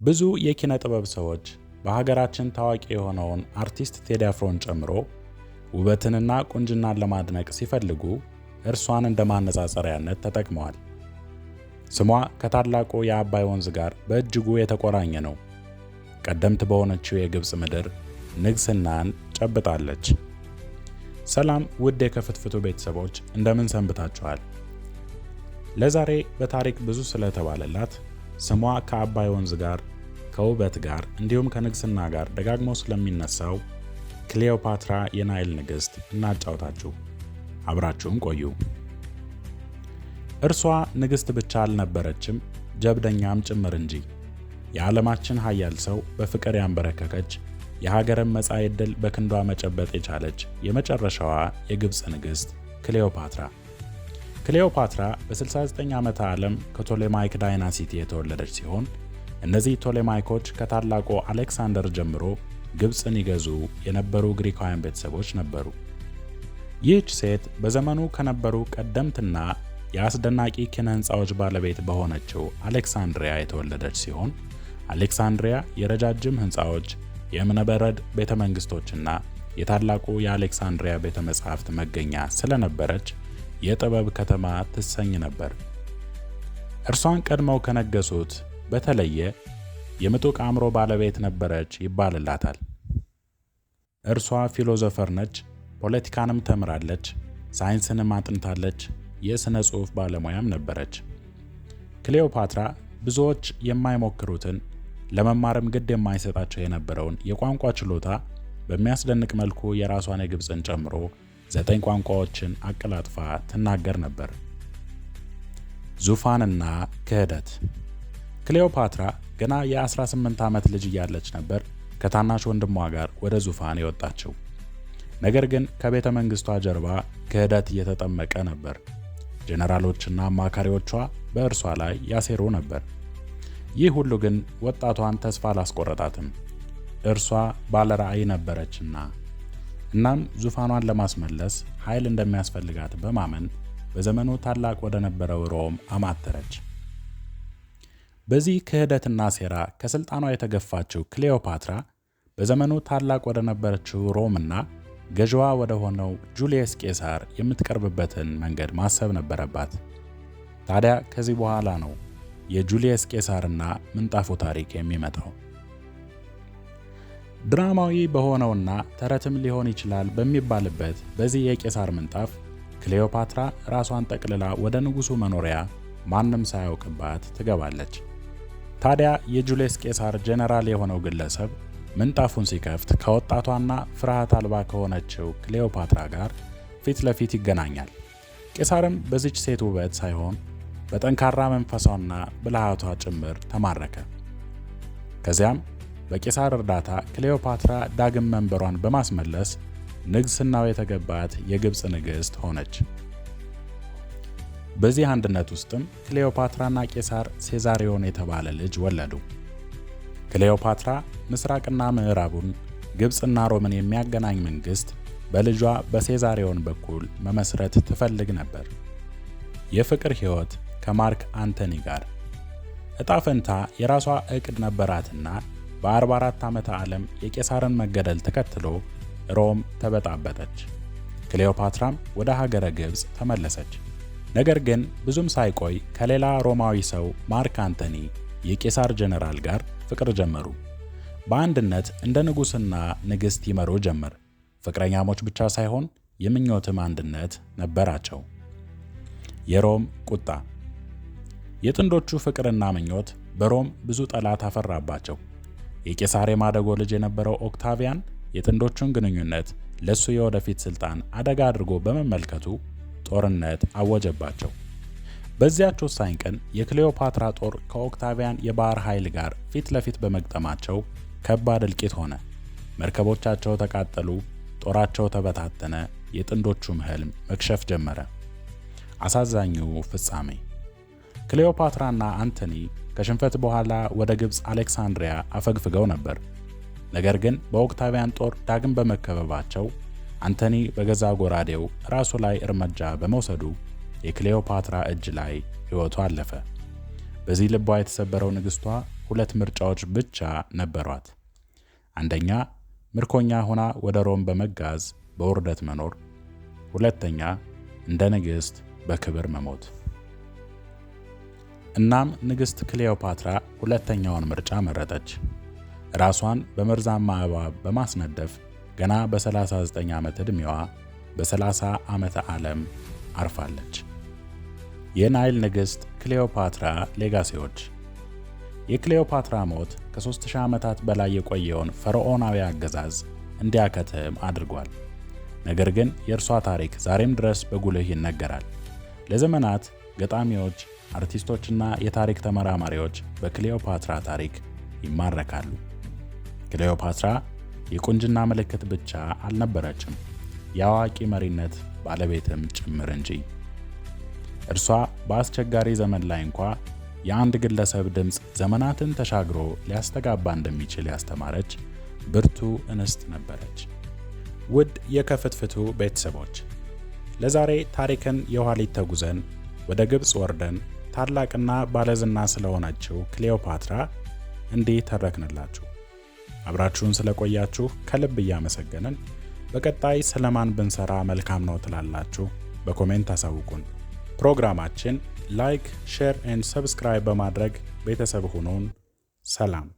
ብዙ የኪነ ጥበብ ሰዎች በሀገራችን ታዋቂ የሆነውን አርቲስት ቴዲ አፍሮን ጨምሮ ውበትንና ቁንጅናን ለማድነቅ ሲፈልጉ እርሷን እንደ ማነጻጸሪያነት ተጠቅመዋል። ስሟ ከታላቁ የአባይ ወንዝ ጋር በእጅጉ የተቆራኘ ነው። ቀደምት በሆነችው የግብፅ ምድር ንግስናን ጨብጣለች። ሰላም ውድ የከፍትፍቱ ቤተሰቦች፣ እንደምን ሰንብታችኋል? ለዛሬ በታሪክ ብዙ ስለተባለላት፣ ስሟ ከአባይ ወንዝ ጋር፣ ከውበት ጋር እንዲሁም ከንግስና ጋር ደጋግሞ ስለሚነሳው ክሊዮፓትራ የናይል ንግስት እናጫውታችሁ። አብራችሁን ቆዩ። እርሷ ንግስት ብቻ አልነበረችም፣ ጀብደኛም ጭምር እንጂ። የዓለማችን ሀያል ሰው በፍቅር ያንበረከከች፣ የሀገርን መጻኢ ዕድል በክንዷ መጨበጥ የቻለች የመጨረሻዋ የግብፅ ንግስት ክሊዮፓትራ። ክሊዮፓትራ በ69 ዓመተ ዓለም ከቶሌማይክ dynasty የተወለደች ሲሆን እነዚህ ቶሌማይኮች ከታላቁ አሌክሳንደር ጀምሮ ግብፅን ይገዙ የነበሩ ግሪካውያን ቤተሰቦች ነበሩ። ይህች ሴት በዘመኑ ከነበሩ ቀደምትና የአስደናቂ ኪነ ሕንፃዎች ባለቤት በሆነችው አሌክሳንድሪያ የተወለደች ሲሆን አሌክሳንድሪያ የረጃጅም ሕንፃዎች፣ የእብነበረድ ቤተ መንግስቶችና የታላቁ የአሌክሳንድሪያ ቤተ መጻሕፍት መገኛ ስለነበረች የጥበብ ከተማ ትሰኝ ነበር። እርሷን ቀድመው ከነገሱት በተለየ የምጡቅ አእምሮ ባለቤት ነበረች ይባልላታል። እርሷ philosopher ነች፣ ፖለቲካንም ተምራለች፣ ሳይንስንም አጥንታለች፣ የሥነ ጽሑፍ ባለሙያም ነበረች። ክሊዮፓትራ ብዙዎች የማይሞክሩትን፣ ለመማርም ግድ የማይሰጣቸው የነበረውን የቋንቋ ችሎታ በሚያስደንቅ መልኩ የራሷን የግብፅን ጨምሮ 9 ቋንቋዎችን አቀላጥፋ ትናገር ነበር። ዙፋንና ክህደት። ክሊዮፓትራ ገና የ18 ዓመት ልጅ እያለች ነበር ከታናሽ ወንድሟ ጋር ወደ ዙፋን የወጣችው። ነገር ግን ከቤተ መንግስቷ ጀርባ ክህደት እየተጠመቀ ነበር። ጄኔራሎችና አማካሪዎቿ በእርሷ ላይ ያሴሩ ነበር። ይህ ሁሉ ግን ወጣቷን ተስፋ አላስቆረጣትም። እርሷ ባለራዕይ ነበረችና። እናም ዙፋኗን ለማስመለስ ኃይል እንደሚያስፈልጋት በማመን በዘመኑ ታላቅ ወደ ነበረው ሮም አማተረች። በዚህ ክህደትና ሴራ ከስልጣኗ የተገፋችው ክሊዮፓትራ በዘመኑ ታላቅ ወደ ነበረችው ሮምና ገዥዋ ወደ ሆነው ጁልየስ ቄሳር የምትቀርብበትን መንገድ ማሰብ ነበረባት። ታዲያ ከዚህ በኋላ ነው የጁልየስ ቄሳርና ምንጣፉ ታሪክ የሚመጣው። ድራማዊ በሆነውና ተረትም ሊሆን ይችላል በሚባልበት በዚህ የቄሳር ምንጣፍ ክሊዮፓትራ ራሷን ጠቅልላ ወደ ንጉሱ መኖሪያ ማንም ሳያውቅባት ትገባለች። ታዲያ የጁልየስ ቄሳር ጄኔራል የሆነው ግለሰብ ምንጣፉን ሲከፍት ከወጣቷና ፍርሃት አልባ ከሆነችው ክሊዮፓትራ ጋር ፊት ለፊት ይገናኛል። ቄሳርም በዚች ሴት ውበት ሳይሆን በጠንካራ መንፈሷና ብልሃቷ ጭምር ተማረከ። ከዚያም በቄሳር እርዳታ ክሊዮፓትራ ዳግም መንበሯን በማስመለስ ንግስናው የተገባት የግብፅ ንግስት ሆነች። በዚህ አንድነት ውስጥም ክሊዮፓትራና ቄሳር ሴዛሪዮን የተባለ ልጅ ወለዱ። ክሊዮፓትራ ምስራቅና ምዕራቡን፣ ግብፅና ሮምን የሚያገናኝ መንግስት በልጇ በሴዛሪዮን በኩል መመስረት ትፈልግ ነበር። የፍቅር ሕይወት ከማርክ አንቶኒ ጋር። እጣ ፈንታ የራሷ ዕቅድ ነበራትና በ44 ዓመተ ዓለም የቄሳርን መገደል ተከትሎ ሮም ተበጣበጠች። ክሊዮፓትራም ወደ ሀገረ ግብፅ ተመለሰች። ነገር ግን ብዙም ሳይቆይ ከሌላ ሮማዊ ሰው ማርክ አንቶኒ የቄሳር ጀነራል ጋር ፍቅር ጀመሩ። በአንድነት እንደ ንጉስና ንግስት ይመሩ ጀመር። ፍቅረኛሞች ብቻ ሳይሆን የምኞትም አንድነት ነበራቸው። የሮም ቁጣ። የጥንዶቹ ፍቅርና ምኞት በሮም ብዙ ጠላት አፈራባቸው። የቄሳር የማደጎ ልጅ የነበረው ኦክታቪያን የጥንዶቹን ግንኙነት ለሱ የወደፊት ስልጣን አደጋ አድርጎ በመመልከቱ ጦርነት አወጀባቸው። በዚያች ወሳኝ ቀን የክሊዮፓትራ ጦር ከኦክታቪያን የባህር ኃይል ጋር ፊት ለፊት በመግጠማቸው ከባድ እልቂት ሆነ። መርከቦቻቸው ተቃጠሉ፣ ጦራቸው ተበታተነ፣ የጥንዶቹም ህልም መክሸፍ ጀመረ። አሳዛኙ ፍጻሜ። ክሊዮፓትራና አንቶኒ ከሽንፈት በኋላ ወደ ግብፅ አሌክሳንድሪያ አፈግፍገው ነበር። ነገር ግን በኦክታቪያን ጦር ዳግም በመከበባቸው አንቶኒ በገዛ ጎራዴው ራሱ ላይ እርምጃ በመውሰዱ የክሊዮፓትራ እጅ ላይ ሕይወቱ አለፈ። በዚህ ልቧ የተሰበረው ንግሥቷ ሁለት ምርጫዎች ብቻ ነበሯት። አንደኛ፣ ምርኮኛ ሆና ወደ ሮም በመጋዝ በውርደት መኖር፣ ሁለተኛ፣ እንደ ንግሥት በክብር መሞት። እናም ንግሥት ክሊዮፓትራ ሁለተኛውን ምርጫ መረጠች። ራሷን በመርዛማ እባብ በማስነደፍ ገና በ39 ዓመት ዕድሜዋ በ30 ዓመተ ዓለም አርፋለች። የናይል ንግሥት ክሊዮፓትራ legacy ዎች። የክሊዮፓትራ ሞት ከ3000 ዓመታት በላይ የቆየውን ፈርዖናዊ አገዛዝ እንዲያከትም አድርጓል። ነገር ግን የእርሷ ታሪክ ዛሬም ድረስ በጉልህ ይነገራል። ለዘመናት ገጣሚዎች፣ አርቲስቶችና የታሪክ ተመራማሪዎች በክሊዮፓትራ ታሪክ ይማረካሉ። ክሊዮፓትራ የቁንጅና ምልክት ብቻ አልነበረችም፣ የአዋቂ መሪነት ባለቤትም ጭምር እንጂ። እርሷ በአስቸጋሪ ዘመን ላይ እንኳ የአንድ ግለሰብ ድምፅ ዘመናትን ተሻግሮ ሊያስተጋባ እንደሚችል ያስተማረች ብርቱ እንስት ነበረች። ውድ የከፍትፍቱ ቤተሰቦች፣ ለዛሬ ታሪክን የኋሊት ተጉዘን ወደ ግብፅ ወርደን ታላቅና ባለዝና ስለሆነችው ክሊዮፓትራ እንዲህ ተረክንላችሁ። አብራችሁን ስለቆያችሁ ከልብ እያመሰገንን በቀጣይ ስለማን ብንሰራ መልካም ነው ትላላችሁ? በ comment አሳውቁን። ፕሮግራማችን like፣ share and subscribe በማድረግ ቤተሰብ ሁኑን። ሰላም።